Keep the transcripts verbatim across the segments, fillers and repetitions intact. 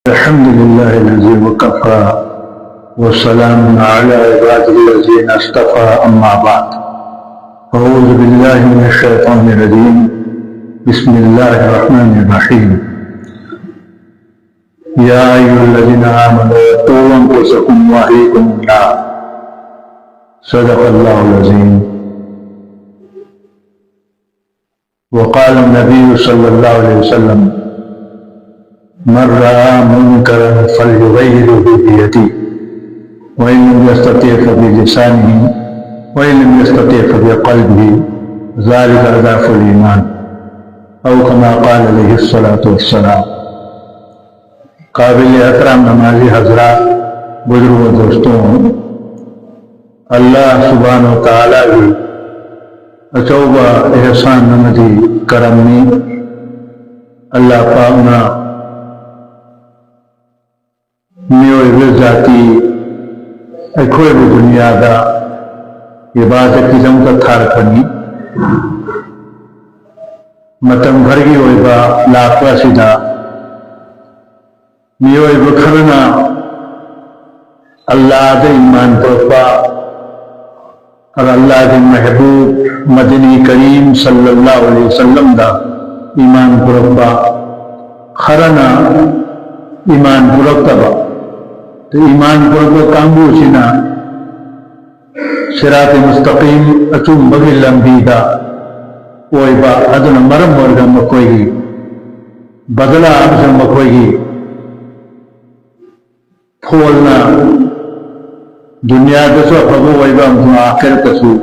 الحمد لله الذي وكفى، وسلام على عباده الذين اصطفى، أما بعد. أعوذ بالله من الشيطان الرجيم. بسم الله الرحمن الرحيم. يا أيها الذين آمنوا قوا أنفسكم وأهليكم نارا. صدق الله العظيم. وقال النبي صلى الله عليه وسلم: من رأى منكرا فليغيره بيده، وإن لم يستطع فبلسانه، وإن لم يستطع فبقلبه، ذلك أضعف الإيمان، أو كما قال عليه الصلاة والسلام. قابل احترام نمازی حضرات، بزرگوں، دوستوں، اللہ سبحانہ و تعالیٰ ءِ اچوبہ احسان نمدی کرم نی۔ اللہ پاک نا میو عبرت ذاتی اکھوئے بھی دنیا دا عبادت کی جم کا تھار کنی۔ متم گھر کی ہوئے با لاکوا سیدھا میوئے بکھرنا اللہ دے ایمان پروپا اور اللہ دے محبوب مدنی کریم صلی اللہ علیہ وسلم دا ایمان پروپا خرنا ایمان پروپا با۔ تو ایمان پروپا کانگو چنا صراط مستقیم اچوم بگی لمبی دا۔ اوئے با ادن مرم ورگا مکوئی گی، بدلا ابزن مکوئی گی۔ پھولنا دنیا دسو خبو ویبا ہم آخر تسو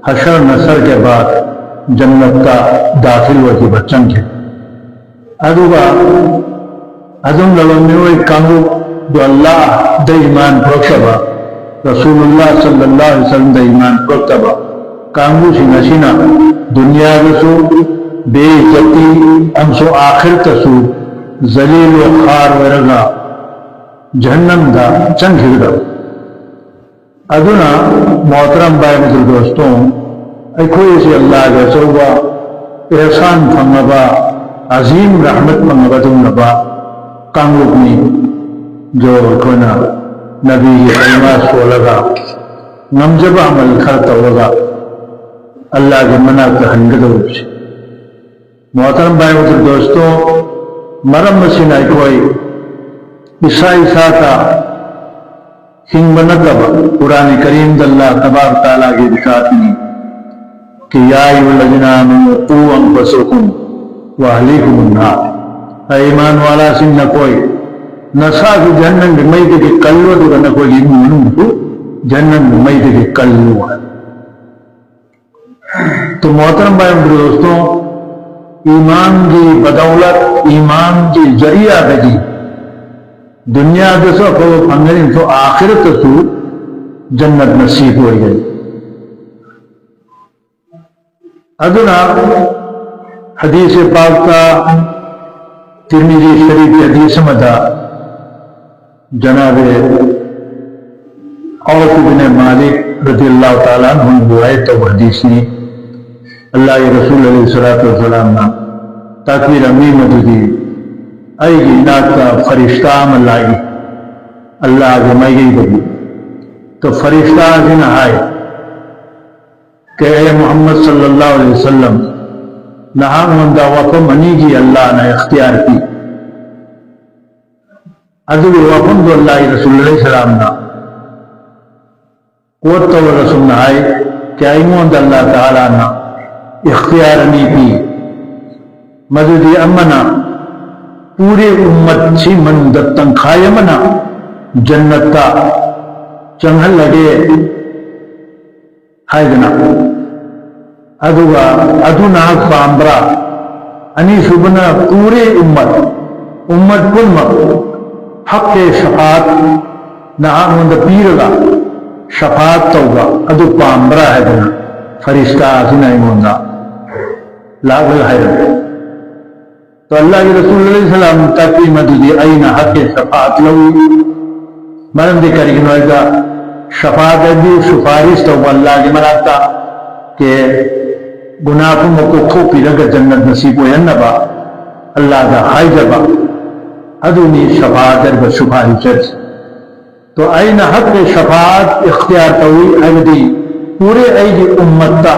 حشر نصر کے بعد جنت تا داخل ہو کے بچن کے۔ ادو با ازم لوگ میوئے کانگو دو اللہ دے ایمان پرکتبا، رسول اللہ صلی اللہ علیہ وسلم دے ایمان پرکتبا۔ کانگو سی نشینا دنیا دسو بے عزتی ہم سو آخر تسو ذلیل و خار ورگا جہنم دا چنگ ہگدا۔ ادنا محترم بھائی مدر دوستوں، اے کوئی سی اللہ کا چوبا احسان پھنگبا، عظیم رحمت پھنگبا دم نبا۔ ꯀꯥꯡꯂꯨꯞꯅꯤ꯫ ꯑꯗꯣ ꯑꯩꯈꯣꯏꯅ ꯅꯕꯤꯒꯤ ꯀꯂꯃꯥ ꯁꯣꯜꯂꯒ, ꯉꯝꯖꯕ ꯑꯃꯜ ꯈꯔ ꯇꯧꯔꯒ ꯑꯜꯂꯥꯍꯒꯤ ꯃꯅꯥꯛꯇ ꯍꯟꯒꯗꯧꯔꯤꯕꯁꯤ꯫ ꯃꯣꯍꯇꯔꯝ ꯚꯥꯏ ꯗꯣꯁꯇꯣ, ꯃꯔꯝ ꯑꯁꯤꯅ ꯑꯩꯈꯣꯏ ꯏꯁꯥ ꯏꯁꯥꯗ ꯍꯤꯡꯕ ꯅꯠꯇꯕ, ꯀꯨꯔꯥꯟ ꯀꯔꯤꯝꯗ ꯑꯜꯂꯥꯍ ꯇꯕꯥꯔꯛ ꯇꯥꯂꯥꯒꯤ ꯏꯔꯁꯥꯗꯅꯤ, ꯀꯤ ꯌꯥ ꯑꯌꯨꯍꯜꯂꯖꯤꯅ ꯑꯃꯅꯨ ꯀꯨ ꯑꯟꯐꯨꯁꯥꯀꯨꯝ ꯋ ꯑꯍꯂꯤꯀꯨꯝ ꯅꯥꯔ꯫ ꯑꯩ ꯏꯃꯥꯟ ꯋꯥꯂꯥꯁꯤꯡ, ꯅꯈꯣꯏ ꯅꯁꯥꯁꯨ ꯖꯍꯟꯅꯝꯒꯤ ꯃꯩꯗꯒꯤ ꯀꯜꯂꯨ, ꯑꯗꯨꯒ ꯅꯈꯣꯏꯒꯤ ꯏꯃꯨꯡ ꯃꯅꯨꯡꯁꯨ ꯖꯍꯟꯅꯝꯒꯤ ꯃꯩꯗꯒꯤ ꯀꯜꯂꯨ ꯍꯥꯏ꯫ ꯇꯣ ꯃꯣꯍꯇꯔꯝ ꯚꯥꯏ ꯗꯣꯁꯇꯣ, ꯏꯃꯥꯟꯒꯤ ꯕꯗꯧꯂꯠ, ꯏꯃꯥꯟꯒꯤ ꯖꯔꯤꯌꯥꯗꯒꯤ ꯗꯨꯅꯤꯌꯥꯗꯁꯨ ꯑꯐꯕ ꯐꯪꯒꯅꯤ, ꯑꯃꯁꯨꯡ ꯑꯥꯈꯤꯔꯠꯇꯁꯨ ꯖꯟꯅꯠ ꯅꯁꯤꯕ ꯑꯣꯏꯒꯅꯤ꯫ ꯑꯗꯨꯅ ꯍꯗꯤꯁ ꯄꯥꯛꯇ, ꯇꯤꯔꯃꯤꯖꯤ ꯁꯔꯤꯐꯀꯤ ꯍꯗꯤꯁ ꯑꯃꯗ ꯖꯅꯥꯕꯦ ꯑꯧꯐ ꯏꯕꯅꯦ ꯃꯥꯂꯤꯛ ꯔꯗꯤꯌꯜꯂꯥꯍꯨ ꯇꯥꯂꯥ ꯑꯟꯍꯨꯅ ꯔꯤꯋꯥꯌꯠ ꯇꯧꯕ ꯍꯗꯤꯁꯅꯤ꯫ ꯑꯜꯂꯥꯍꯒꯤ ꯔꯁꯨꯜ ꯑꯂꯩꯍꯤ ꯁꯂꯥꯇꯨ ꯋꯁꯂꯥꯝꯅ ꯇꯥꯛꯄꯤꯔꯝꯃꯤ ꯃꯗꯨꯗꯤ, ꯑꯩꯒꯤ ꯏꯅꯥꯛꯇ ꯐꯔꯤꯁꯇꯥ ꯑꯃ ꯂꯥꯛꯏ ꯑꯜꯂꯥꯍꯒꯤ ꯃꯥꯏꯀꯩꯗꯒꯤ꯫ ꯇꯣ ꯐꯔꯤꯁꯇꯥ ꯑꯁꯤꯅ ꯍꯥꯏ, ꯀꯦ ꯑꯦ ꯃꯨꯍꯝꯃꯗ ꯁꯜꯂꯜꯂꯥꯍꯨ ꯑꯂꯩꯍꯤ ꯋꯁꯜꯂꯝ, ꯅꯍꯥꯛꯉꯣꯟꯗ ꯋꯥꯐꯝ ꯑꯅꯤꯒꯤ ꯑꯜꯂꯥꯍꯅ ꯏꯈꯇꯤꯌꯥꯔ ꯄꯤ꯫ ꯑꯗꯨꯒꯤ ꯋꯥꯐꯝꯗꯣ ꯑꯜꯂꯥꯍꯒꯤ ꯔꯁꯨꯜ ꯑꯂꯩꯍꯤ ꯁꯂꯥꯝꯅ ꯀꯣꯠ ꯇꯧꯔꯒ ꯁꯨꯝꯅ ꯍꯥꯏ, ꯀꯦ ꯑꯩꯉꯣꯟꯗ ꯑꯜꯂꯥꯍ ꯇꯥꯂꯥꯅ ꯏꯈꯇꯤꯌꯥꯔ ꯑꯅꯤ ꯄꯤ꯫ ꯃꯗꯨꯗꯤ ꯑꯃꯅ ꯄꯨꯔꯦ ꯎꯝꯃꯠꯁꯤ ꯃꯅꯨꯡꯗ ꯇꯪꯈꯥꯏ ꯑꯃꯅ ꯖꯟꯅꯠꯇ ꯆꯪꯍꯜꯂꯒꯦ ꯍꯥꯏꯗꯅ, ꯑꯗꯨꯒ ꯑꯗꯨ ꯅꯍꯥꯛ ꯄꯥꯝꯕ꯭ꯔꯥ? ꯑꯅꯤꯁꯨꯕꯅ ꯄꯨꯔꯦ ꯎꯝꯃꯠ, ꯎꯝꯃꯠ ꯄꯨꯝꯅꯃꯛ ꯍꯛꯀꯦ ꯁꯐꯥꯠ ꯅꯍꯥꯛꯉꯣꯟꯗ ꯄꯤꯔꯒ ꯁꯐꯥꯠ ꯇꯧꯕ ꯑꯗꯨ ꯄꯥꯝꯕ꯭ꯔꯥ ꯍꯥꯏꯗꯅ ꯐꯔꯤꯁꯇꯥ ꯑꯁꯤꯅ ꯑꯩꯉꯣꯟꯗ ꯂꯥꯛꯂꯒ ꯍꯥꯏꯔꯝꯃꯤ꯫ ꯑꯗꯣ ꯑꯜꯂꯥꯍꯒꯤ ꯔꯁꯨꯜ ꯑꯂꯩꯍꯤ ꯁꯂꯥꯝ ꯇꯥꯛꯄꯤ ꯃꯗꯨꯗꯤ ꯑꯩꯅ ꯍꯛꯀꯤ ꯁꯐꯥꯠ ꯂꯧꯏ꯫ ꯃꯔꯝꯗꯤ ꯀꯔꯤꯒꯤꯅꯣ ꯍꯥꯏꯕꯗ, ꯁꯐꯥꯠ ꯍꯥꯏꯕꯗꯤ ꯁꯨꯐꯥꯔꯤꯁ ꯇꯧꯕ ꯑꯜꯂꯥꯍꯒꯤ ꯃꯅꯥꯛꯇ, ꯀꯦ ꯒꯨꯅꯥ ꯄꯨꯝꯕ ꯀꯣꯛꯊꯣꯛꯄꯤꯔꯒ ꯖꯟꯅꯠ ꯅꯁꯤꯕ ꯑꯣꯏꯍꯟꯅꯕ ꯑꯜꯂꯥꯍꯗ ꯍꯥꯏꯖꯕ꯫ ꯑꯗꯨꯅꯤ ꯁꯐꯥꯑꯠ ꯍꯥꯏꯔꯤꯕ ꯁꯨꯐꯥꯔꯤꯁ ꯍꯥꯏꯁꯦ꯫ ꯇꯣ ꯑꯩꯅ ꯍꯛꯀꯤ ꯁꯐꯥꯑꯠ ꯏꯈꯇꯤꯌꯥꯔ ꯇꯧꯏ ꯍꯥꯏꯕꯗꯤ ꯄꯨꯔꯦ ꯑꯩꯒꯤ ꯎꯝꯃꯠꯇ,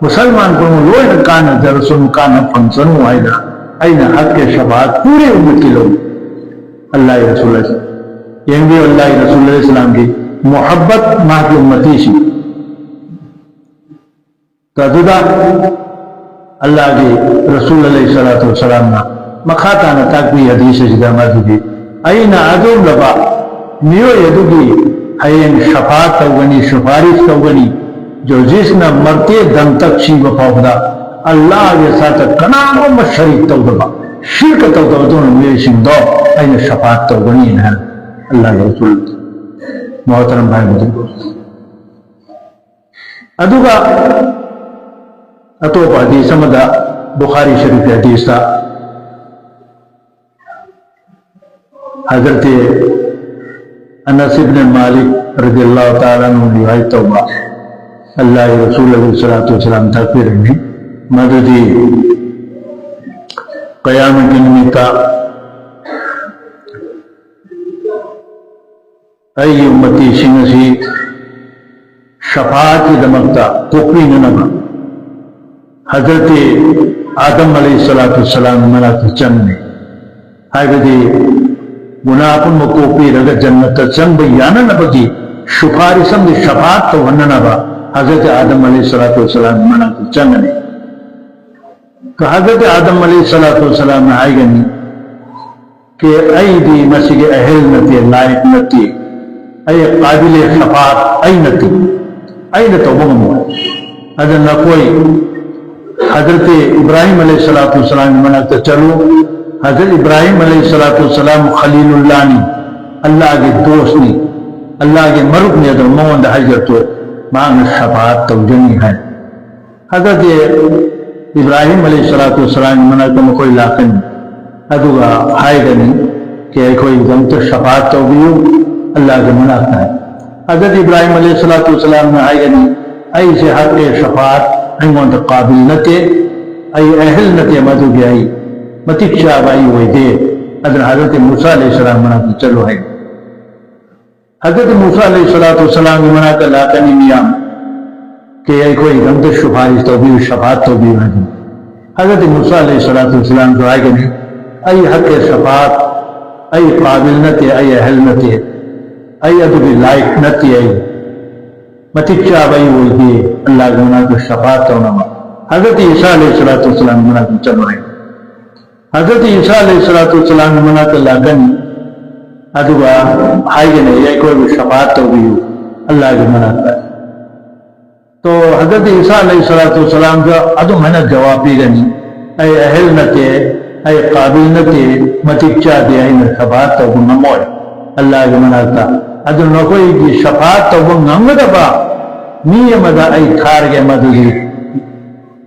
ꯃꯨꯁꯜꯃꯥꯟ ꯄꯨꯝꯅꯃꯛ ꯂꯣꯏꯅ ꯀꯥꯟꯅꯖꯔꯁꯅꯨ, ꯀꯥꯟꯅ ꯐꯪꯁꯅꯨ ꯍꯥꯏꯅ ꯑꯩꯅ ꯍꯛꯀꯤ ꯁꯐꯥꯑꯠ ꯄꯨꯔꯦ ꯎꯝꯃꯠꯀꯤ ꯂꯧꯏ꯫ ꯑꯜꯂꯥꯍꯒꯤ ꯔꯁꯨꯜ ꯍꯥꯏꯁꯦ꯫ ꯌꯦꯡꯕꯤꯌꯨ, ꯑꯜꯂꯥꯍꯒꯤ ꯔꯁꯨꯜ ꯑꯂꯩꯍꯤ ꯁꯂꯥꯝꯒꯤ ꯃꯣꯍꯕꯠ, ꯃꯍꯥꯛꯀꯤ ꯎꯝꯃꯇꯤꯁꯤꯡ꯫ ꯑꯗꯨꯗ ꯑꯜꯂꯥꯍꯒꯤ ꯔꯁꯨꯜ ꯑꯂꯩꯍꯤ ꯁꯂꯥꯇꯨ ꯋꯁꯂꯥꯝꯅ ꯃꯈꯥ ꯇꯥꯅ ꯇꯥꯛꯄꯤ ꯍꯗꯤꯁ ꯑꯁꯤꯗ ꯃꯗꯨꯗꯤ, "ꯑꯩꯅ ꯑꯗꯨꯒꯨꯝꯂꯕ ꯃꯤꯑꯣꯏ ꯑꯗꯨꯒꯤ ꯍꯌꯦꯡ ꯁꯐꯥ ꯇꯧꯒꯅꯤ, ꯁꯨꯐꯥꯔꯤꯁ ꯇꯧꯒꯅꯤ, ꯖꯣꯖꯤꯁꯅ ꯃꯔꯇꯦ ꯗꯝꯇꯛ ꯁꯤꯕ ꯐꯥꯎꯕꯗ ꯑꯜꯂꯥꯍꯒꯤ ꯁꯥꯠꯇ ꯀꯅꯥꯒꯨꯝꯕ ꯁꯔꯤꯛ ꯇꯧꯗꯕ, ꯁꯤꯔꯀ ꯇꯧꯗꯕ ꯑꯗꯨꯒꯨꯝꯕ ꯃꯤꯑꯣꯏꯁꯤꯡꯗꯣ ꯑꯩꯅ ꯁꯐꯥ ꯇꯧꯒꯅꯤꯅ" ꯍꯥꯏ ꯑꯜꯂꯥꯍꯒꯤ ꯔꯁꯨꯜ ꯃꯣꯍꯇꯔꯝ ꯍꯥꯏꯕꯗꯨ꯫ ꯑꯗꯨꯒ ꯑꯇꯣꯞꯄ ꯍꯗꯤꯁ ꯑꯃꯗ, ꯕꯨꯈꯥꯔꯤ ꯁꯔꯤꯐꯀꯤ ꯍꯗꯤꯁꯇ, ꯍꯖꯔꯠ ꯑꯅꯁ ꯏꯕꯅ ꯃꯥꯂꯤꯛ ꯔꯗꯤꯌꯜꯂꯥꯍꯨ ꯇꯥꯂꯥ ꯑꯟꯍꯨ ꯔꯤꯋꯥꯌꯠ ꯇꯧꯕ, ꯑꯜꯂꯥꯍꯒꯤ ꯔꯁꯨꯜ ꯑꯂꯩꯍꯤ ꯁꯂꯥꯇꯨ ꯋꯁꯂꯥꯝ ꯇꯥꯛꯄꯤꯔꯝꯃꯤ, ꯃꯗꯨꯗꯤ ꯀꯌꯥꯃꯠꯀꯤ ꯅꯨꯃꯤꯠꯇ ꯑꯩꯒꯤ ꯎꯝꯃꯇꯤꯁꯤꯡ ꯑꯁꯤ ꯁꯐꯥꯠꯀꯤꯗꯃꯛꯇ ꯀꯣꯛꯄꯤꯅꯅꯕ ꯍꯖꯔꯠ ꯑꯥꯗꯝ ꯑꯂꯩꯍꯤ ꯁꯂꯥꯇꯨ ꯁꯂꯥꯝ ꯃꯅꯥꯛꯇ ꯆꯪꯒꯅꯤ꯫ ꯍꯥꯏꯕꯗꯤ ꯒꯨꯅꯥ ꯄꯨꯝꯕ ꯀꯣꯛꯄꯤꯔꯒ ꯖꯟꯅꯠꯇ ꯆꯪꯕ ꯌꯥꯅꯅꯕꯒꯤ ꯁꯨꯐꯥꯔꯤꯁ ꯑꯃꯗꯤ ꯁꯐꯥꯠ ꯇꯧꯍꯟꯅꯅꯕ ꯍꯖꯔꯠ ꯑꯥꯗꯝ ꯑꯂꯩꯍꯤ ꯁꯂꯥꯇꯨ ꯁꯂꯥꯝ ꯃꯅꯥꯛꯇ ꯆꯪꯒꯅꯤ꯫ ꯍꯖꯔꯠ ꯑꯥꯗꯝ ꯑꯂꯩꯍꯤ ꯁꯂꯥꯇꯨ ꯁꯂꯥꯝꯅ ꯍꯥꯏꯒꯅꯤ, ꯀꯦ ꯑꯩꯗꯤ ꯃꯁꯤꯒꯤ ꯑꯍꯜ ꯅꯠꯇꯦ, ꯂꯥꯏꯛ ꯅꯠꯇꯦ, ꯑꯩ ꯀꯥꯕꯤꯂꯦ ꯁꯐꯥꯠ ꯑꯩ ꯅꯠꯇꯦ, ꯑꯩꯅ ꯇꯧꯕ ꯉꯝꯃꯣꯏ꯫ ꯑꯗꯨ ꯅꯈꯣꯏ ꯍꯖꯔꯠ ꯏꯕ꯭ꯔꯥꯍꯤꯝ ꯑꯂꯩꯍꯤ ꯁꯂꯥꯇꯨ ꯁꯂꯥꯝꯒꯤ ꯃꯅꯥꯛꯇ ꯆꯠꯂꯨ꯫ ꯍꯖꯔꯠ ꯏꯕ꯭ꯔꯥꯍꯤꯝ ꯑꯂꯩꯍꯤ ꯁꯂꯥꯇꯨ ꯁꯂꯥꯝ ꯈꯂꯤꯂꯨꯜꯂꯥꯍꯅꯤ, ꯑꯜꯂꯥꯍꯒꯤ ꯗꯣꯁꯅꯤ, ꯑꯜꯂꯥꯍꯒꯤ ꯃꯔꯨꯞꯅꯤ, ꯑꯗꯨ ꯃꯉꯣꯟꯗ ꯍꯥꯏꯖꯔꯛꯇꯣ, ꯃꯍꯥꯛꯅ ꯁꯐꯥꯠ ꯇꯧꯖꯅꯤ ꯍꯥꯏ꯫ ꯍꯖꯔꯠ ꯏꯕ꯭ꯔꯥꯍꯤꯝ ꯑꯂꯩꯍꯤ ꯁꯂꯥꯇꯨ ꯋꯁꯁꯂꯥꯝꯒꯤ ꯃꯅꯥꯛꯇ ꯃꯈꯣꯏ ꯂꯥꯛꯀꯅꯤ, ꯑꯗꯨꯒ ꯍꯥꯏꯒꯅꯤ, "ꯀꯦ ꯑꯩꯈꯣꯏꯒꯤꯗꯃꯛꯇ ꯁꯐꯥꯠ ꯇꯧꯕꯤꯌꯨ ꯑꯜꯂꯥꯍꯒꯤ ꯃꯅꯥꯛꯇ"꯫ ꯍꯖꯔꯠ ꯏꯕ꯭ꯔꯥꯍꯤꯝ ꯑꯂꯩꯍꯤ ꯁꯂꯥꯇꯨ ꯋꯁꯁꯂꯥꯝꯅ ꯍꯥꯏꯒꯅꯤ, "ꯑꯩꯁꯦ ꯍꯛꯀꯤ ꯁꯐꯥꯠ ꯑꯩꯉꯣꯟꯗ ꯀꯥꯕꯤꯜ ꯅꯠꯇꯦ, ꯑꯩ ꯑꯍꯜ ꯅꯠꯇꯦ, ꯃꯗꯨꯒꯤ ꯑꯩ ꯃꯇꯤꯛ ꯆꯥꯕ ꯑꯩ ꯑꯣꯏꯗꯦ"꯫ ꯑꯗꯨꯅ ꯍꯖꯔꯠ ꯃꯨꯁꯥ ꯑꯂꯩꯍꯤ ꯁꯂꯥꯝ ꯃꯅꯥꯛꯇ ꯆꯠꯂꯨ ꯍꯥꯏ꯫ ꯍꯖꯔꯠ ꯃꯨꯁꯥ ꯑꯂꯩꯍꯤ ꯁꯂꯥꯇꯨ ꯋꯁꯂꯥꯝꯒꯤ ꯃꯅꯥꯛꯇ ꯂꯥꯛꯀꯅꯤ ꯃꯤꯌꯥꯝ, ꯀꯦ ꯑꯩꯈꯣꯏꯒꯤꯗꯃꯛꯇ ꯁꯨꯐꯥꯔꯤꯁ ꯇꯧꯕꯤꯌꯨ, ꯁꯐꯥꯠ ꯇꯧꯕꯤꯌꯨ ꯍꯥꯏꯗꯅ꯫ ꯍꯖꯔꯠ ꯃꯨꯁꯥ ꯑꯂꯩꯍꯤ ꯁꯂꯥꯇꯨ ꯋꯁꯂꯥꯝꯁꯨ ꯍꯥꯏꯒꯅꯤ, ꯑꯩ ꯍꯛꯀꯤ ꯁꯐꯥꯠ, ꯑꯩ ꯀꯥꯕꯤꯜ ꯅꯠꯇꯦ, ꯑꯩ ꯑꯍꯜ ꯅꯠꯇꯦ, ꯑꯩ ꯑꯗꯨꯒꯤ ꯂꯥꯏꯛ ꯅꯠꯇꯦ, ꯑꯩ ꯃꯇꯤꯛ ꯆꯥꯕ ꯑꯩ ꯑꯣꯏꯗꯦ ꯑꯜꯂꯥꯍꯒꯤ ꯃꯅꯥꯛꯇ ꯁꯐꯥꯠ ꯇꯧꯅꯕ꯫ ꯍꯖꯔꯠ ꯏꯁꯥ ꯑꯂꯩꯍꯤ ꯁꯂꯥꯇꯨ ꯋꯁꯂꯥꯝꯒꯤ ꯃꯅꯥꯛꯇ ꯆꯠꯂꯣ ꯍꯥꯏ꯫ ꯍꯖꯔꯠ ꯏꯁꯥ ꯑꯂꯩꯍꯤ ꯁꯂꯥꯇꯨ ꯋꯁꯂꯥꯝꯒꯤ ꯃꯅꯥꯛꯇ ꯂꯥꯛꯀꯅꯤ, ꯑꯗꯨꯒ ꯍꯥꯏꯒꯅꯤ, ꯑꯩꯈꯣꯏꯕꯨ ꯁꯐꯥꯠ ꯇꯧꯕꯤꯌꯨ ꯑꯜꯂꯥꯍꯒꯤ ꯃꯅꯥꯛꯇ꯫ ꯇꯣ ꯍꯖꯔꯠ ꯏꯁꯥ ꯑꯂꯩꯍꯤ ꯁꯂꯥꯇꯨ ꯋꯁꯂꯥꯝꯗ ꯑꯗꯨꯝ ꯍꯥꯏꯅ ꯖꯋꯥꯕ ꯄꯤꯒꯅꯤ, ꯑꯩ ꯑꯍꯜ ꯅꯠꯇꯦ, ꯑꯩ ꯀꯥꯕꯤꯜ ꯅꯠꯇꯦ, ꯃꯇꯤꯛ ꯆꯥꯗꯦ, ꯑꯩꯅ ꯁꯐꯥꯠ ꯇꯧꯕ ꯉꯝꯃꯣꯏ ꯑꯜꯂꯥꯍꯒꯤ ꯃꯅꯥꯛꯇ꯫ ꯑꯗꯨꯅ ꯅꯈꯣꯏꯒꯤ ꯁꯐꯥꯠ ꯇꯧꯕ ꯉꯝꯒꯗꯕ ꯃꯤ ꯑꯃꯗ ꯑꯩ ꯊꯥꯔꯒꯦ, ꯃꯗꯨꯗꯤ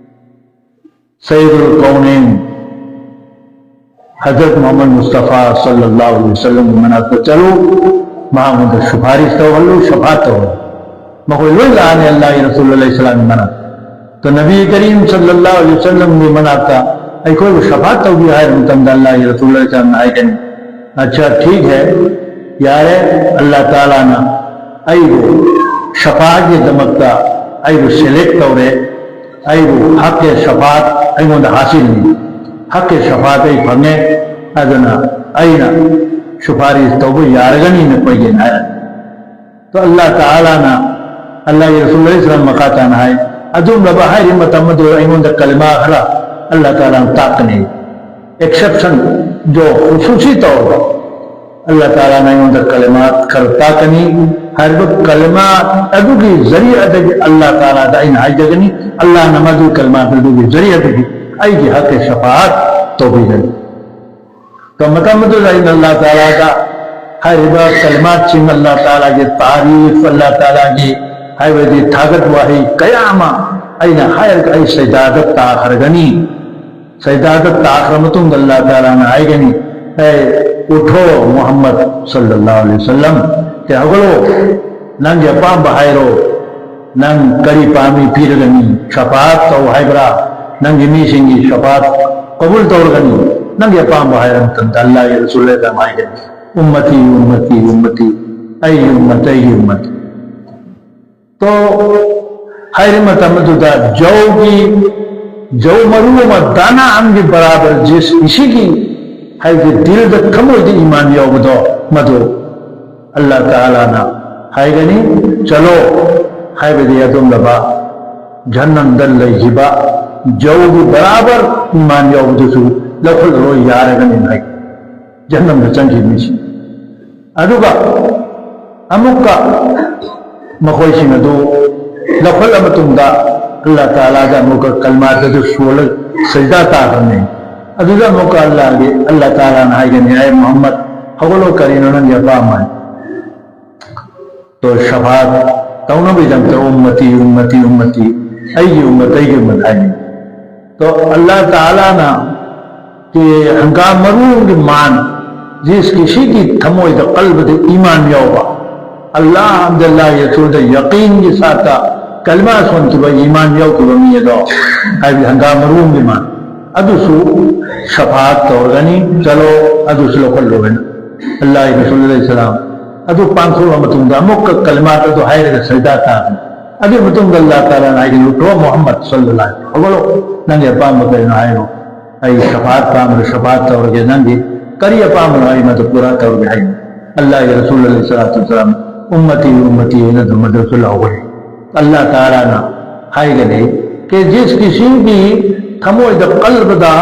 ꯁꯩꯌꯤꯗꯨꯜ ꯀꯧꯅꯩꯟ ꯍꯖꯔꯠ ꯃꯨꯍꯝꯃꯗ ꯃꯨꯁꯇꯐꯥ ꯁꯜꯂꯜꯂꯥꯍꯨ ꯑꯂꯩꯍꯤ ꯋꯁꯜꯂꯝꯒꯤ ꯃꯅꯥꯛꯇ ꯆꯠꯂꯨ, ꯃꯉꯣꯟꯗ ꯁꯨꯐꯥꯔꯤꯁ ꯇꯧꯍꯜꯂꯨ, ꯁꯐꯥꯠ ꯇꯧꯍꯜꯂꯨ꯫ ꯃꯈꯣꯏ ꯂꯣꯏ ꯂꯥꯛꯑꯅꯤ ꯑꯜꯂꯥꯍꯒꯤ ꯔꯁꯨꯜ ꯑꯂꯩꯍꯤ ꯁꯂꯥꯝꯒꯤ ꯃꯅꯥꯛꯇ꯫ ꯇꯣ ꯅꯕꯤ ꯀꯔꯤꯝ ꯁꯜꯂꯜꯂꯥꯍꯨ ꯑꯂꯩꯍꯤ ꯋꯁꯜꯂꯝꯒꯤ ꯃꯅꯥꯛꯇ ꯑꯩꯈꯣꯏꯕꯨ ꯁꯐꯥꯠ ꯇꯧꯕꯤꯌꯨ ꯍꯥꯏꯕ ꯃꯇꯝꯗ ꯑꯜꯂꯥꯍꯒꯤ ꯔꯁꯨꯜ ꯑꯂꯩꯍꯤ ꯁꯂꯥꯝꯅ ꯍꯥꯏꯒꯅꯤ, "ꯑꯆꯥ, ꯊꯤꯛ ꯍꯦ, ꯌꯥꯔꯦ, ꯑꯜꯂꯥꯍ ꯇꯥꯂꯥꯅ ꯑꯩꯕꯨ ꯁꯐꯥꯠꯀꯤꯗꯃꯛꯇ ꯑꯩꯕꯨ ꯁꯦꯂꯦꯛ ꯇꯧꯔꯦ, ꯑꯩꯕꯨ ꯍꯛꯀꯤ ꯁꯐꯥꯠ ꯑꯩꯉꯣꯟꯗ ꯍꯥꯁꯤꯜꯅꯤ, ꯍꯛꯀꯤ ꯁꯐꯥꯠ ꯑꯩ ꯐꯪꯉꯦ, ꯑꯗꯨꯅ ꯑꯩꯅ ꯁꯨꯐꯥꯔꯤꯁ ꯇꯧꯕ ꯌꯥꯔꯒꯅꯤꯅ ꯀꯣꯏꯒꯦꯅ" ꯍꯥꯏꯔꯦ꯫ ꯇꯣ ꯑꯜꯂꯥꯍ ꯇꯥꯂꯥꯅ, ꯑꯜꯂꯥꯍꯒꯤ ꯔꯁꯨꯜ ꯑꯂꯩꯍꯤ ꯁꯂꯥꯝ ꯃꯈꯥ ꯇꯥꯅ ꯍꯥꯏ, "ꯑꯗꯨꯒꯨꯝꯂꯕ ꯍꯥꯏꯔꯤꯕ ꯃꯇꯝ ꯑꯗꯨ ꯑꯩꯉꯣꯟꯗ ꯀꯂꯃꯥ ꯈꯔ ꯑꯜꯂꯥꯍ ꯇꯥꯂꯥꯅ ꯇꯥꯛꯀꯅꯤ, ꯑꯦꯛꯁꯦꯞꯁꯟ, ꯖꯣ ꯈꯨꯁꯨꯁꯤ ꯇꯧꯔꯕ ꯑꯜꯂꯥꯍ ꯇꯥꯂꯥꯅ ꯑꯩꯉꯣꯟꯗ ꯀꯂꯃꯥ ꯈꯔ ꯇꯥꯛꯀꯅꯤ꯫ ꯍꯥꯏꯔꯤꯕ ꯀꯂꯃꯥ ꯑꯗꯨꯒꯤ ꯖꯔꯤꯌꯥꯗꯒꯤ ꯑꯜꯂꯥꯍ ꯇꯥꯂꯥꯗ ꯑꯩꯅ ꯍꯥꯏꯖꯒꯅꯤ, ꯑꯜꯂꯥꯍꯅ ꯃꯗꯨ ꯀꯂꯃꯥ ꯑꯗꯨꯒꯤ ꯖꯔꯤꯌꯥꯗꯒꯤ ꯑꯩꯒꯤ ꯍꯛꯀꯤ ꯁꯐꯥꯠ ꯇꯧꯕꯤꯒꯅꯤ"꯫ ꯇꯣ ꯃꯇꯝ ꯑꯗꯨꯗ ꯑꯩꯅ ꯑꯜꯂꯥꯍ ꯇꯥꯂꯥꯗ ꯍꯥꯏꯔꯤꯕ ꯀꯂꯃꯥꯠꯁꯤꯡ, ꯑꯜꯂꯥꯍ ꯇꯥꯂꯥꯒꯤ ꯇꯥꯔꯤꯐ, ꯑꯜꯂꯥꯍ ꯇꯥꯂꯥꯒꯤ ꯍꯥꯏꯕꯗꯤ ꯊꯥꯒꯠ ꯋꯥꯍꯩ ꯀꯌꯥ ꯑꯃ ꯑꯩꯅ ꯍꯥꯏꯔꯒ ꯑꯩ ꯁꯩꯗꯥꯗ ꯇꯥꯈ꯭ꯔꯒꯅꯤ꯫ ꯁꯩꯗꯥꯗ ꯇꯥꯈ꯭ꯔ ꯃꯇꯨꯡꯗ ꯑꯜꯂꯥꯍ ꯇꯥꯂꯥꯅ ꯍꯥꯏꯒꯅꯤ, "ꯑꯦ, ꯎꯊꯣ ꯃꯨꯍꯝꯃꯗ ꯁꯜꯂꯜꯂꯥꯍꯨ ꯑꯂꯩꯍꯤ ꯋꯁꯜꯂꯝ, ꯀꯦ ꯍꯧꯒꯠꯂꯣ, ꯅꯪꯒꯤ ꯑꯄꯥꯝꯕ ꯍꯥꯏꯔꯣ, ꯅꯪ ꯀꯔꯤ ꯄꯥꯝꯃꯤ ꯄꯤꯔꯒꯅꯤ, ꯁꯐꯥꯠ ꯇꯧ ꯍꯥꯏꯕ꯭ꯔꯥ, ꯅꯪꯒꯤ ꯃꯤꯁꯤꯡꯒꯤ ꯁꯐꯥꯠ ꯀꯕꯨꯜ ꯇꯧꯔꯒꯅꯤ, ꯅꯪꯒꯤ ꯑꯄꯥꯝꯕ ꯍꯥꯏꯔ ꯃꯇꯝꯗ ꯑꯜꯂꯥꯍꯒꯤ ꯔꯁꯨꯜ ꯑꯗꯨꯝ ꯍꯥꯏꯒꯅꯤ, "ꯎꯝꯃꯇꯤ, ꯎꯝꯃꯇꯤ, ꯎꯝꯃꯇꯤ, ꯑꯩꯒꯤ ꯎꯝꯃꯠ, ꯑꯩꯒꯤ ꯎꯝꯃꯠ"꯫ ꯇꯣ ꯍꯥꯏꯔꯤꯕ ꯃꯇꯝ ꯑꯗꯨꯗ ꯖꯧꯒꯤ, ꯖꯧ ꯃꯔꯨ ꯑꯃ, ꯗꯥꯅꯥ ꯑꯃꯒꯤ ꯕꯔꯥꯕꯔ ꯖꯤꯁ ꯏꯁꯤꯒꯤ ꯍꯥꯏꯕꯗꯤ ꯗꯤꯜꯗ, ꯊꯃꯣꯏꯗ ꯏꯃꯥꯟ ꯌꯥꯎꯕꯗꯣ, ꯃꯗꯨ ꯑꯜꯂꯥꯍ ꯇꯥꯂꯥꯅ ꯍꯥꯏꯒꯅꯤ, "ꯆꯠꯂꯣ", ꯍꯥꯏꯕꯗꯤ ꯑꯗꯨꯝꯂꯕ ꯖꯍꯟꯅꯝꯗ ꯂꯩꯈꯤꯕ ꯖꯧꯒꯤ ꯕꯔꯥꯕꯔ ꯏꯃꯥꯟ ꯌꯥꯎꯕꯗꯨꯁꯨ ꯂꯧꯈꯠꯂꯔꯣꯏ, ꯌꯥꯔꯒꯅꯤ ꯍꯥꯏ꯫ ꯖꯍꯟꯅꯝꯗ ꯆꯪꯈꯤꯕ ꯃꯤꯁꯤꯡ꯫ ꯑꯗꯨꯒ ꯑꯃꯨꯛꯀ ꯃꯈꯣꯏꯁꯤꯡ ꯑꯗꯨ ꯂꯧꯈꯠꯂ ꯃꯇꯨꯡꯗ ꯑꯜꯂꯥꯍ ꯇꯥꯂꯥꯗ ꯑꯃꯨꯛꯀ ꯀꯜꯃꯥꯗꯨ ꯁꯣꯜꯂꯒ ꯁꯖꯗꯥ ꯇꯥꯈ꯭ꯔꯅꯤ꯫ ꯑꯗꯨꯗ ꯑꯃꯨꯛꯀ ꯑꯜꯂꯥꯍꯒꯤ, ꯑꯜꯂꯥꯍ ꯇꯥꯂꯥꯅ ꯍꯥꯏꯒꯅꯤ, "ꯑꯦ ꯃꯨꯍꯝꯃꯗ, ꯍꯧꯒꯠꯂꯣ, ꯀꯔꯤꯅꯣ ꯅꯪꯒꯤ ꯑꯄꯥꯝꯕ?" ꯇꯣ ꯁꯐꯥꯠ ꯇꯧꯅꯕꯒꯤꯗꯃꯛꯇ "ꯎꯝꯃꯇꯤ, ꯎꯝꯃꯇꯤ, ꯎꯝꯃꯇꯤ", ꯑꯩꯒꯤ ꯎꯝꯃꯠ, ꯑꯩꯒꯤ ꯎꯝꯃꯠ ꯍꯥꯏꯅꯤ꯫ ꯇꯣ ꯑꯜꯂꯥꯍ ꯇꯥꯂꯥꯅ ꯀꯤ ꯍꯪꯒꯥꯝ ꯃꯔꯨꯒꯤ ꯃꯥꯟ, ꯖꯤꯁꯀꯤ ꯁꯤꯒꯤ ꯊꯃꯣꯏꯗ, ꯀꯜꯕꯗ ꯏꯃꯥꯟ ꯌꯥꯎꯕ, ꯑꯜꯂꯥꯍ ꯑꯃꯗ, ꯑꯜꯂꯥꯍꯒꯤ ꯔꯁꯨꯜꯗ ꯌꯀꯤꯟꯒꯤ ꯁꯥꯠꯇ ꯀꯂꯃꯥ ꯁꯣꯟꯈꯤꯕ ꯏꯃꯥꯟ ꯌꯥꯎꯈꯤꯕ ꯃꯤ ꯑꯗꯣ, ꯍꯥꯏꯕꯗꯤ ꯍꯪꯒꯥꯝ ꯃꯔꯨꯒꯤ ꯃꯥꯟ, ꯑꯗꯨꯁꯨ ꯁꯐꯥꯠ ꯇꯧꯔꯒꯅꯤ, "ꯆꯠꯂꯣ, ꯑꯗꯨꯁꯨ ꯂꯧꯈꯠꯂꯣ" ꯍꯥꯏꯅ꯫ ꯑꯜꯂꯥꯍꯒꯤ ꯔꯁꯨꯜ ꯑꯂꯩꯍꯤ ꯁꯂꯥꯝ ꯑꯗꯨ ꯄꯥꯡꯊꯣꯛꯂ ꯃꯇꯨꯡꯗ ꯑꯃꯨꯛꯀ ꯀꯂꯃꯥꯠ ꯑꯗꯨ ꯍꯥꯏꯔꯒ ꯁꯖꯗꯥ ꯇꯥꯕꯅꯤ꯫ ꯑꯗꯨꯒꯤ ꯃꯇꯨꯡꯗ ꯑꯜꯂꯥꯍ ꯇꯥꯂꯥꯅ ꯍꯥꯏꯒꯅꯤ, "ꯎꯊꯣ ꯃꯨꯍꯝꯃꯗ ꯁꯜꯂꯜꯂꯥꯍꯨ ꯑꯂꯥꯏꯍꯤ ꯋꯥꯁꯜꯂꯝ, ꯍꯧꯒꯠꯂꯣ, ꯅꯪꯒꯤ ꯑꯄꯥꯝꯕ ꯀꯔꯤꯅꯣ ꯍꯥꯏꯔꯣ, ꯑꯩ ꯁꯐꯥꯠ ꯄꯥꯝꯕ꯭ꯔꯥ, ꯁꯐꯥꯠ ꯇꯧꯔꯒꯦ, ꯅꯪꯒꯤ ꯀꯔꯤ ꯑꯄꯥꯝꯕꯅꯣ ꯑꯩ ꯃꯗꯨ ꯄꯨꯔꯥ ꯇꯧꯔꯒꯦ" ꯍꯥꯏꯅꯤ꯫ ꯑꯜꯂꯥꯍꯒꯤ ꯔꯁꯨꯜ ꯑꯂꯩꯍꯤ ꯁꯂꯥꯇꯨ ꯋꯁꯁꯂꯥꯝ "ꯎꯝꯃꯇꯤ, ꯎꯝꯃꯇꯤ" ꯍꯥꯏꯅ ꯑꯗꯨꯝ ꯃꯗꯨꯁꯨ ꯂꯧꯒꯅꯤ꯫ ꯑꯜꯂꯥꯍ ꯇꯥꯂꯥꯅ ꯍꯥꯏꯒꯅꯤ, ꯀꯦ ꯖꯤꯁ ꯀꯤꯁꯤꯡꯒꯤ ꯊꯃꯣꯏꯗ, ꯀꯜꯕꯗ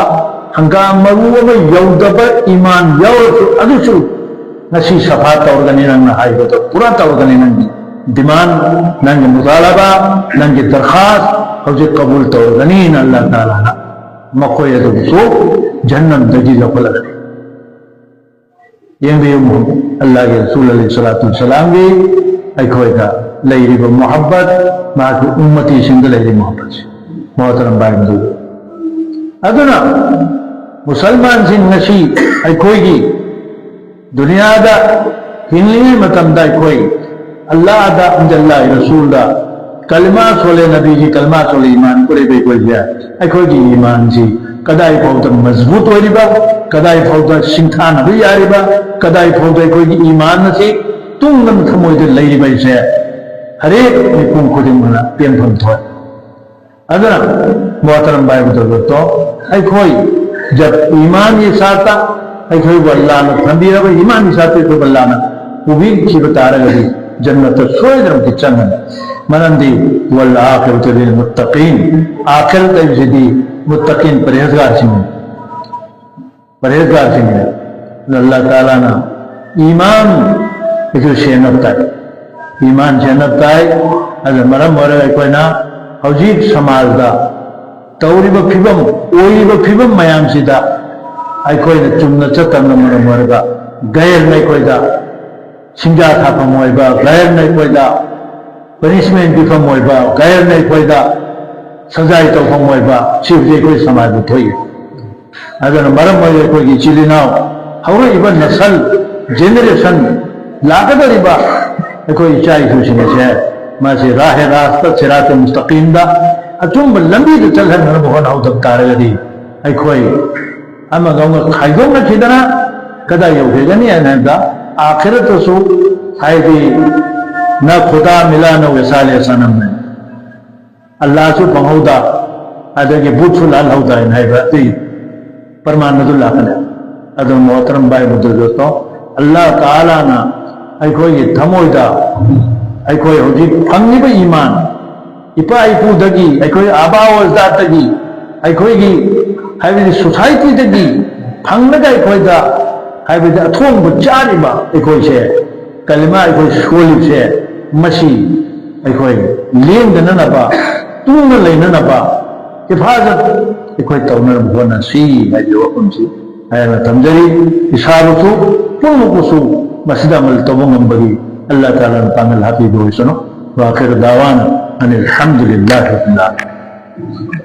ꯍꯪꯒꯥꯝ ꯃꯔꯨ ꯑꯃ ꯌꯧꯗꯕ ꯏꯃꯥꯟ ꯌꯥꯎꯔꯁꯨ, ꯑꯗꯨꯁꯨ ꯉꯁꯤ ꯁꯐꯥ ꯇꯧꯔꯒꯅꯤ, ꯅꯪꯅ ꯍꯥꯏꯕꯗꯣ ꯄꯨꯔꯥ ꯇꯧꯔꯒꯅꯤ, ꯅꯪꯒꯤ ꯗꯤꯃꯥꯟ, ꯅꯪꯒꯤ ꯃꯨꯇꯥꯂꯕꯥ, ꯅꯪꯒꯤ ꯗꯔꯈꯥꯁ ꯍꯧꯖꯤꯛ ꯀꯕꯨꯜ ꯇꯧꯔꯒꯅꯤꯅ ꯑꯜꯂꯥꯍ ꯇꯥꯂꯥꯅ ꯃꯈꯣꯏ ꯑꯗꯨꯕꯨꯁꯨ ꯖꯍꯟꯅꯝꯗꯒꯤ ꯂꯧꯈꯠꯂꯒꯅꯤ꯫ ꯌꯦꯡꯕꯤꯌꯨ, ꯑꯜꯂꯥꯍꯒꯤ ꯔꯁꯨꯜ ꯑꯂꯩꯍꯤ ꯁꯂꯥꯇꯨ ꯁꯂꯥꯝꯒꯤ ꯑꯩꯈꯣꯏꯗ ꯂꯩꯔꯤꯕ ꯃꯨꯍꯕꯠ, ꯃꯍꯥꯛꯀꯤ ꯎꯝꯃꯇꯤꯁꯤꯡꯗ ꯂꯩꯔꯤꯕ ꯃꯨꯍꯕꯠꯁꯦ꯫ ꯃꯣꯍꯇꯔꯝ ꯚꯥꯏ ꯃꯗꯨ꯫ ꯑꯗꯨꯅ ꯃꯨꯁꯜꯃꯥꯟꯁꯤꯡ ꯉꯁꯤ ꯑꯩꯈꯣꯏꯒꯤ ꯗꯨꯅꯤꯌꯥꯗ ꯍꯤꯡꯂꯤꯉꯩ ꯃꯇꯝꯗ ꯑꯩꯈꯣꯏ ꯑꯜꯂꯥꯍꯗ ꯑꯃꯗꯤ ꯑꯜꯂꯥꯍꯒꯤ ꯔꯁꯨꯜꯗ ꯀꯂꯃꯥ ꯁꯣꯜꯂꯦ, ꯅꯕꯤꯒꯤ ꯀꯂꯃꯥ ꯁꯣꯜꯂꯦ, ꯏꯃꯥꯟ ꯄꯨꯔꯛꯏꯕ ꯑꯩꯈꯣꯏꯁꯦ, ꯑꯩꯈꯣꯏꯒꯤ ꯏꯃꯥꯟꯁꯤ ꯀꯗꯥꯏ ꯐꯥꯎꯗ ꯃꯖꯕꯨꯠ ꯑꯣꯏꯔꯤꯕ, ꯀꯗꯥꯏ ꯐꯥꯎꯗ ꯁꯤꯡꯊꯥꯅꯕ ꯌꯥꯔꯤꯕ, ꯀꯗꯥꯏ ꯐꯥꯎꯗ ꯑꯩꯈꯣꯏꯒꯤ ꯏꯃꯥꯟ ꯑꯁꯤ ꯇꯨꯡꯗ ꯊꯃꯣꯏꯗ ꯂꯩꯔꯤꯕ ꯑꯩꯁꯦ ꯍꯔꯦꯛ ꯃꯤꯄꯨꯝ ꯈꯨꯗꯤꯡꯃꯛꯅ ꯄꯦꯟꯐꯝ ꯊꯣꯛꯏ꯫ ꯑꯗꯨꯅ ꯃꯣꯍꯇꯔꯝ ꯚꯥꯏ ꯕꯨꯗꯣ, ꯑꯩꯈꯣꯏ ꯖꯕ ꯏꯃꯥꯟꯒꯤ ꯁꯥꯠꯇ ꯑꯩꯈꯣꯏꯕꯨ ꯑꯜꯂꯥꯍꯅ ꯊꯝꯕꯤꯔꯕ ꯏꯃꯥꯟꯒꯤ ꯁꯥꯠꯇ ꯑꯩꯈꯣꯏꯕꯨ ꯑꯜꯂꯥꯍꯅ ꯄꯨꯕꯤꯈꯤꯕ ꯇꯥꯔꯒꯗꯤ ꯖꯟꯅꯠꯇ ꯁꯣꯏꯗꯅꯃꯛꯀꯤ ꯆꯪꯒꯅꯤ꯫ ꯃꯔꯝꯗꯤ "ꯋꯜ ꯑꯥꯈꯤꯔꯇꯨ ꯂꯤꯜ ꯃꯨꯠꯇꯀꯤꯟ", ꯑꯥꯈꯤꯔꯠ ꯍꯥꯏꯕꯁꯤꯗꯤ ꯃꯨꯠꯇꯀꯤꯟ, ꯄꯔꯍꯦꯖꯒꯥꯔꯁꯤꯡꯅꯤ꯫ ꯄꯔꯍꯦꯖꯒꯥꯔꯁꯤꯡꯅꯤ꯫ ꯑꯗꯨꯅ ꯑꯜꯂꯥꯍ ꯇꯥꯂꯥꯅ ꯏꯃꯥꯟ ꯑꯩꯈꯣꯏ ꯁꯦꯟꯅꯕ ꯇꯥꯏ꯫ ꯏꯃꯥꯟ ꯁꯦꯟꯅꯕ ꯇꯥꯏ꯫ ꯑꯗꯨꯅ ꯃꯔꯝ ꯑꯣꯏꯔꯒ ꯑꯩꯈꯣꯏꯅ ꯍꯧꯖꯤꯛ ꯁꯃꯥꯖꯗ ꯇꯧꯔꯤꯕ ꯐꯤꯕꯝ, ꯑꯣꯏꯔꯤꯕ ꯐꯤꯕꯝ ꯃꯌꯥꯝꯁꯤꯗ ꯑꯩꯈꯣꯏꯅ ꯆꯨꯝꯅ ꯆꯠꯇꯕꯅ ꯃꯔꯝ ꯑꯣꯏꯔꯒ ꯒꯩꯔꯅ ꯑꯩꯈꯣꯏꯗ ꯁꯤꯡꯖꯥ ꯊꯥꯐꯝ ꯑꯣꯏꯕ, ꯒꯩꯔꯅ ꯑꯩꯈꯣꯏꯗ ꯄꯅꯤꯁꯃꯦꯟ ꯄꯤꯐꯝ ꯑꯣꯏꯕ, ꯒꯩꯔꯅ ꯑꯩꯈꯣꯏꯗ ꯁꯖꯥꯏ ꯇꯧꯐꯝ ꯑꯣꯏꯕ, ꯁꯤꯕꯨꯗꯤ ꯑꯩꯈꯣꯏ ꯁꯃꯥꯖꯗ ꯊꯣꯛꯏ꯫ ꯑꯗꯨꯅ ꯃꯔꯝ ꯑꯣꯏꯔꯒ ꯑꯩꯈꯣꯏꯒꯤ ꯏꯆꯤꯜ ꯏꯅꯥꯎ, ꯍꯧꯔꯛꯏꯕ ꯅꯁꯜ, ꯖꯦꯅꯦꯔꯦꯁꯟ, ꯂꯥꯛꯀꯗꯧꯔꯤꯕ ꯑꯩꯈꯣꯏ ꯏꯆꯥ ꯏꯁꯨꯁꯤꯡ ꯑꯁꯦ ꯃꯥꯁꯤ ꯔꯥꯍꯦ ꯔꯥꯁꯇ, ꯁꯤꯔꯥꯇꯦ ꯃꯨꯁꯇꯀꯤꯝꯗ, ꯑꯆꯨꯝꯕ ꯂꯝꯕꯤꯗ ꯆꯠꯍꯟꯅꯕ ꯍꯣꯠꯅꯍꯧꯗꯕ ꯇꯥꯔꯒꯗꯤ ꯑꯩꯈꯣꯏ ꯑꯃꯒ ꯑꯃꯒ ꯈꯥꯏꯗꯣꯛꯅꯈꯤꯗꯅ ꯀꯗꯥꯏ ꯌꯧꯈꯤꯒꯅꯤ ꯍꯥꯏꯅ ꯍꯥꯏꯕꯗ, ꯑꯥꯈꯤꯔꯠꯇꯁꯨ, ꯍꯥꯏꯗꯤ "ꯅ ꯈꯨꯗꯥ ꯃꯤꯂꯥ ꯅ ꯋꯦꯁꯥꯂꯦ ꯁꯅꯝ" ꯍꯥꯏꯅ, ꯑꯜꯂꯥꯍꯁꯨ ꯐꯪꯍꯧꯗ, ꯑꯗꯒꯤ ꯕꯨꯠꯁꯨ ꯂꯥꯜꯍꯧꯗ ꯍꯥꯏꯅ ꯍꯥꯏꯕ ꯑꯗꯨꯒꯤ ꯄ꯭ꯔꯃꯥꯟ ꯑꯗꯨ ꯂꯥꯛꯀꯅꯤ꯫ ꯑꯗꯨ ꯃꯣꯍꯇꯔꯝ ꯚꯥꯏ ꯕꯨꯗꯨꯔꯒꯇꯣ, ꯑꯜꯂꯥꯍ ꯇꯥꯂꯥꯅ ꯑꯩꯈꯣꯏꯒꯤ ꯊꯃꯣꯏꯗ ꯑꯩꯈꯣꯏ ꯍꯧꯖꯤꯛ ꯐꯪꯂꯤꯕ ꯏꯃꯥꯟ, ꯏꯄꯥ ꯏꯄꯨꯗꯒꯤ, ꯑꯩꯈꯣꯏ ꯑꯕꯥ ꯑꯣꯖꯗꯥꯗꯒꯤ, ꯑꯩꯈꯣꯏꯒꯤ, ꯍꯥꯏꯕꯗꯤ ꯁꯣꯁꯥꯏꯇꯤꯗꯒꯤ ꯐꯪꯂꯒ ꯑꯩꯈꯣꯏꯗ, ꯍꯥꯏꯕꯗꯤ ꯑꯊꯣꯡꯕ ꯆꯥꯔꯤꯕ ꯑꯩꯈꯣꯏꯁꯦ, ꯀꯂꯤꯃꯥ ꯑꯩꯈꯣꯏ ꯁꯣꯜꯂꯤꯕꯁꯦ, ꯃꯁꯤ ꯑꯩꯈꯣꯏ ꯂꯦꯡꯗꯅꯅꯕ, ꯇꯨꯡꯗ ꯂꯩꯅꯅꯕ ꯍꯤꯐꯥꯖꯠ ꯑꯩꯈꯣꯏ ꯇꯧꯅꯅꯕ ꯍꯣꯠꯅꯁꯤ ꯍꯥꯏꯕ ꯋꯥꯐꯝꯁꯤ ꯍꯥꯏꯅ ꯊꯝꯖꯔꯤ꯫ ꯏꯁꯥꯕꯨꯁꯨ, ꯄꯨꯝꯅꯃꯛꯄꯨꯁꯨ ꯃꯁꯤꯗ ꯑꯃꯜ ꯇꯧꯕ ꯉꯝꯕꯒꯤ ꯑꯜꯂꯥꯍ ꯇꯥꯂꯥꯅ ꯄꯥꯡꯒꯜ ꯍꯥꯞꯄꯤꯕ ꯑꯣꯏꯁꯅꯨ꯫ ꯋꯥꯈꯤꯔ ꯗꯥꯋꯥꯅ ꯑꯅꯤꯜ ꯍꯝꯗꯨꯂꯤꯜꯂꯥꯍꯤ ꯔꯕꯤꯜ ꯑꯥꯂꯃꯤꯟ꯫